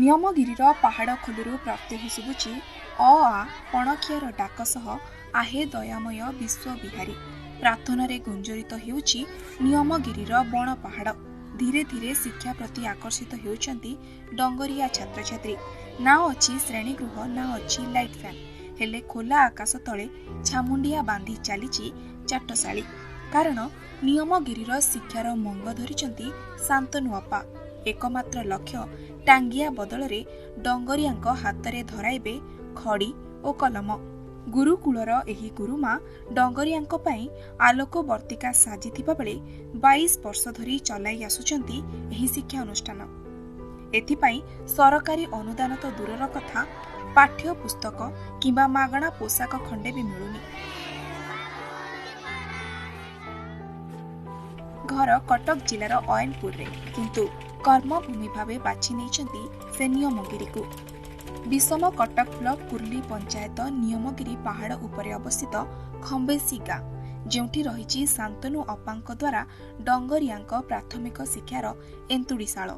ନିୟମଗିରିର ପାହାଡ଼ ଖୋଲରୁ ପ୍ରତ୍ୟହ ଶୁଭୁଛି ଅ ଆ ପଣଖିଆର ଡାକ ସହ ଆହେ ଦୟାମୟ ବିଶ୍ୱବିହାରୀ ପ୍ରାର୍ଥନାରେ ଗୁଞ୍ଜରିତ ହେଉଛି ନିୟମଗିରିର ବଣ ପାହାଡ଼। ଧୀରେ ଧୀରେ ଶିକ୍ଷା ପ୍ରତି ଆକର୍ଷିତ ହେଉଛନ୍ତି ଡଙ୍ଗରିଆ ଛାତ୍ରଛାତ୍ରୀ। ନା ଅଛି ଶ୍ରେଣୀଗୃହ, ନା ଅଛି ଲାଇଟ୍ ଫ୍ୟାନ୍, ହେଲେ ଖୋଲା ଆକାଶ ତଳେ ଛାମୁଣ୍ଡିଆ ବାନ୍ଧି ଚାଲିଛି ଚାଟଶାଳୀ। କାରଣ ନିୟମଗିରିର ଶିକ୍ଷାର ମଙ୍ଗ ଧରିଛନ୍ତି ଶାନ୍ତନୁ ଅପା। ଏକମାତ୍ର ଲକ୍ଷ୍ୟ, ଟାଙ୍ଗିଆ ବଦଳରେ ଡଙ୍ଗରିଆଙ୍କ ହାତରେ ଧରାଇବେ ଖଡ଼ି ଓ କଲମ। ଗୁରୁକୁଳର ଏହି ଗୁରୁମା ଡଙ୍ଗରିଆଙ୍କ ପାଇଁ ଆଲୋକବର୍ତ୍ତିକା ସାଜିଥିବା ବେଳେ 22 ବର୍ଷ ଧରି ଚଲାଇ ଆସୁଛନ୍ତି ଏହି ଶିକ୍ଷା ଅନୁଷ୍ଠାନ। ଏଥିପାଇଁ ସରକାରୀ ଅନୁଦାନ ତ ଦୂରର କଥା, ପାଠ୍ୟ ପୁସ୍ତକ କିମ୍ବା ମାଗଣା ପୋଷାକ ଖଣ୍ଡେ ବି ମିଳୁନି। ଘର କଟକ ଜିଲ୍ଲାର ଅୟନପୁରରେ, କିନ୍ତୁ କର୍ମଭୂମି ଭାବେ ବାଛି ନେଇଛନ୍ତି ସେ ନିୟମଗିରିକୁ। ବିଷମ କଟକ ବ୍ଲକ କୁର୍ଲି ପଞ୍ଚାୟତ ନିୟମଗିରି ପାହାଡ଼ ଉପରେ ଅବସ୍ଥିତ ଖମ୍ବେସି ଗାଁ, ଯେଉଁଠି ରହିଛି ଶାନ୍ତନୁ ଅପାଙ୍କ ଦ୍ୱାରା ଡଙ୍ଗରିଆଙ୍କ ପ୍ରାଥମିକ ଶିକ୍ଷାର ଏନ୍ତୁଡ଼ିଶାଳ।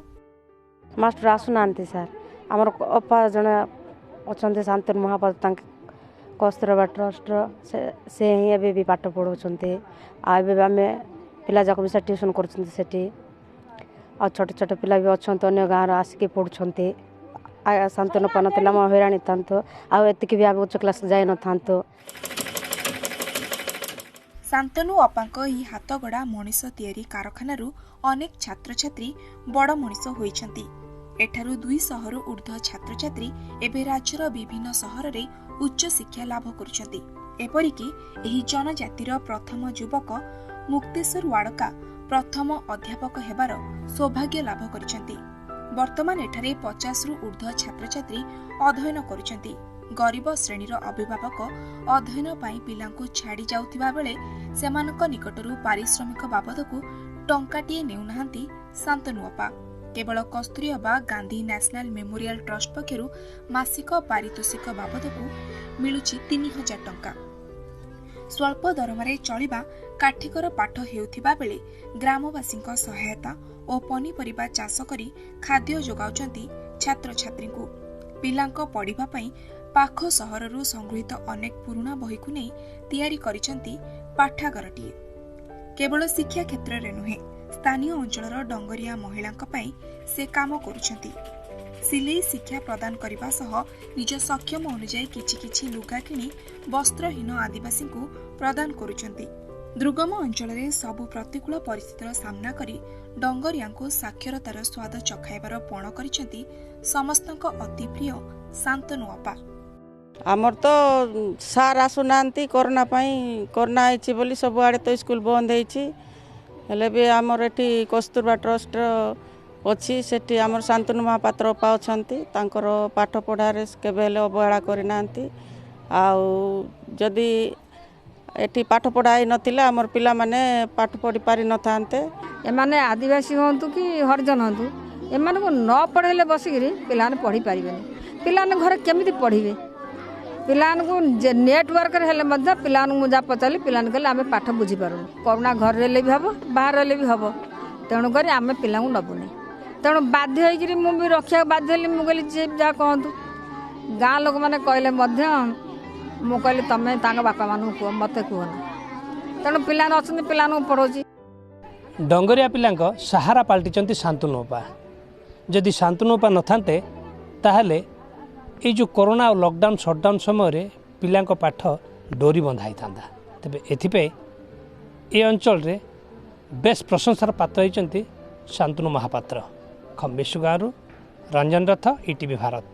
ମାଷ୍ଟର ଆସୁନାହାନ୍ତି ସାର୍। ଆମର ଅପା ଜଣେ ଅଛନ୍ତି, ଶାନ୍ତନୁ ମହାପାତ୍ର, ତାଙ୍କ କସ୍ତୁରବା ଟ୍ରଷ୍ଟର ସେ ହିଁ ଏବେ ବି ପାଠ ପଢ଼ାଉଛନ୍ତି। ଆଉ ଏବେ ବି ଆମେ ପିଲା ଯାକ ବି ସେ ଟ୍ୟୁସନ୍ କରୁଛନ୍ତି ସେଠି। ଆଉ ଛୋଟ ଛୋଟ ପିଲା ବି ଅଛନ୍ତି, ଅନ୍ୟ ଗାଁର ଆସିକି ପଢ଼ୁଛନ୍ତି। ଶାନ୍ତନୁ ଅପା ନଥିଲେ ଆମେ ହଇରାଣ ହେଇଥାନ୍ତୁ, ଆଉ ଏତିକି ବି ଆମେ ଉଚ୍ଚ କ୍ଲାସ୍ ଯାଇନଥାନ୍ତୁ। ଶାନ୍ତନୁ ଅପାଙ୍କ ଏହି ହାତଗଢ଼ା ମଣିଷ ତିଆରି କାରଖାନାରୁ ଅନେକ ଛାତ୍ରଛାତ୍ରୀ ବଡ଼ ମଣିଷ ହୋଇଛନ୍ତି। ଏଠାରୁ 200ରୁ ଉର୍ଦ୍ଧ୍ୱ ଛାତ୍ରଛାତ୍ରୀ ଏବେ ରାଜ୍ୟର ବିଭିନ୍ନ ସହରରେ ଉଚ୍ଚଶିକ୍ଷା ଲାଭ କରୁଛନ୍ତି। ଏପରିକି ଏହି ଜନଜାତିର ପ୍ରଥମ ଯୁବକ ମୁକ୍ତେଶ୍ୱର ୱାଡକା ପ୍ରଥମ ଅଧ୍ୟାପକ ହେବାର ସୌଭାଗ୍ୟ ଲାଭ କରିଛନ୍ତି। ବର୍ତ୍ତମାନ ଏଠାରେ 50ରୁ ଉର୍ଦ୍ଧ୍ୱ ଛାତ୍ରଛାତ୍ରୀ ଅଧ୍ୟୟନ କରୁଛନ୍ତି। ଗରିବ ଶ୍ରେଣୀର ଅଭିଭାବକ ଅଧ୍ୟୟନ ପାଇଁ ପିଲାଙ୍କୁ ଛାଡ଼ି ଯାଉଥିବା ବେଳେ ସେମାନଙ୍କ ନିକଟରୁ ପାରିଶ୍ରମିକ ବାବଦକୁ ଟଙ୍କାଟିଏ ନେଉନାହାନ୍ତି ଶାନ୍ତନୁ ଅପା। କେବଳ Kasturba Gandhi national memorial trust ପକ୍ଷରୁ ମାସିକ ପାରିତୋଷିକ ବାବଦକୁ ମିଳୁଛି 3000 ଟଙ୍କା। ସ୍ୱଳ୍ପ ଦରମାରେ ଚଳିବା କାଠିକର ପାଠ ହେଉଥିବା ବେଳେ ଗ୍ରାମବାସୀଙ୍କ ସହାୟତା ଓ ପନିପରିବା ଚାଷ କରି ଖାଦ୍ୟ ଯୋଗାଉଛନ୍ତି ଛାତ୍ରଛାତ୍ରୀଙ୍କୁ। ପିଲାଙ୍କ ପଢ଼ିବା ପାଇଁ ପାଖ ସହରରୁ ସଂଗୃହୀତ ଅନେକ ପୁରୁଣା ବହିକୁ ନେଇ ତିଆରି କରିଛନ୍ତି ପାଠାଗାରଟିଏ। କେବଳ ଶିକ୍ଷା କ୍ଷେତ୍ରରେ ନୁହେଁ, ସ୍ଥାନୀୟ ଅଞ୍ଚଳର ଡଙ୍ଗରିଆ ମହିଳାଙ୍କ ପାଇଁ ସେ କାମ କରୁଛନ୍ତି। ସିଲେଇ ଶିକ୍ଷା ପ୍ରଦାନ କରିବା ସହ ନିଜ ସକ୍ଷମ ଅନୁଯାୟୀ କିଛି କିଛି ଲୁଗା କିଣି ବସ୍ତ୍ରହୀନ ଆଦିବାସୀଙ୍କୁ ପ୍ରଦାନ କରୁଛନ୍ତି। ଦୁର୍ଗମ ଅଞ୍ଚଳରେ ସବୁ ପ୍ରତିକୂଳ ପରିସ୍ଥିତିର ସାମ୍ନା କରି ଡଙ୍ଗରିଆଙ୍କୁ ସାକ୍ଷରତାର ସ୍ୱାଦ ଚଖାଇବାର ପଣ କରିଛନ୍ତି ସମସ୍ତଙ୍କ ଅତି ପ୍ରିୟ ଶାନ୍ତନୁ ଅପା। ଆମର ତ ସାର୍ ଆସୁନାହାନ୍ତି କରୋନା ପାଇଁ। କରୋନା ହେଇଛି ବୋଲି ସବୁଆଡ଼େ ତ ସ୍କୁଲ ବନ୍ଦ ହେଇଛି। ହେଲେ ବି ଆମର ଏଠି କସ୍ତୁରବା ଟ୍ରଷ୍ଟ ଅଛି, ସେଠି ଆମର ଶାନ୍ତନୁ ମହାପାତ୍ର ଅପା ଅଛନ୍ତି। ତାଙ୍କର ପାଠ ପଢ଼ାରେ କେବେ ହେଲେ ଅବହେଳା କରିନାହାନ୍ତି। ଆଉ ଯଦି ଏଠି ପାଠ ପଢ଼ା ହେଇନଥିଲେ ଆମର ପିଲାମାନେ ପାଠ ପଢ଼ି ପାରିନଥାନ୍ତେ। ଏମାନେ ଆଦିବାସୀ ହୁଅନ୍ତୁ କି ହରିଜନ ହୁଅନ୍ତୁ, ଏମାନଙ୍କୁ ନ ପଢ଼େଇଲେ ବସିକିରି ପିଲାମାନେ ପଢ଼ି ପାରିବେନି। ପିଲାମାନେ ଘରେ କେମିତି ପଢ଼ିବେ? ପିଲାମାନଙ୍କୁ ନେଟୱାର୍କରେ ହେଲେ ମଧ୍ୟ ପିଲାମାନଙ୍କୁ ମୁଁ ଯାହା ପଚାରିଲି, ପିଲାମାନେ କହିଲେ ଆମେ ପାଠ ବୁଝିପାରୁନୁ। କରୋନା ଘରେ ରହିଲେ ବି ହେବ, ବାହାରେ ରହିଲେ ବି ହେବ, ତେଣୁକରି ଆମେ ପିଲାଙ୍କୁ ନେବୁନି। ତେଣୁ ବାଧ୍ୟ ହେଇକିରି ମୁଁ ବି ରଖିବାକୁ ବାଧ୍ୟ ହେଲି। ମୁଁ କହିଲି ଯିଏ ଯାହା କହନ୍ତୁ, ଗାଁ ଲୋକମାନେ କହିଲେ ମଧ୍ୟ ମୁଁ କହିଲି ତମେ ତାଙ୍କ ବାପାମାନଙ୍କୁ କୁହ, ମୋତେ କୁହ ନା। ତେଣୁ ପିଲାମାନେ ଅଛନ୍ତି, ପିଲାମାନଙ୍କୁ ପଢ଼ଉଛି। ଡଙ୍ଗରିଆ ପିଲାଙ୍କ ସାହାରା ପାଲଟିଛନ୍ତି ଶାନ୍ତନୁ ଅପା। ଯଦି ଶାନ୍ତନୁ ଅପା ନଥାନ୍ତେ, ତାହେଲେ ଏଇ ଯେଉଁ କରୋନା ଆଉ ଲକଡାଉନ୍ ସଟ୍ଡାଉନ୍ ସମୟରେ ପିଲାଙ୍କ ପାଠ ଡୋରି ବନ୍ଧା ହେଇଥାନ୍ତା। ତେବେ ଏଥିପାଇଁ ଏ ଅଞ୍ଚଳରେ ବେଶ ପ୍ରଶଂସାର ପାତ୍ର ହେଇଛନ୍ତି ଶାନ୍ତନୁ ମହାପାତ୍ର। ଖମ୍ବେଶୁ ଗାଁରୁ ରଞ୍ଜନ ରଥ, ଇଟିଭି ଭାରତ।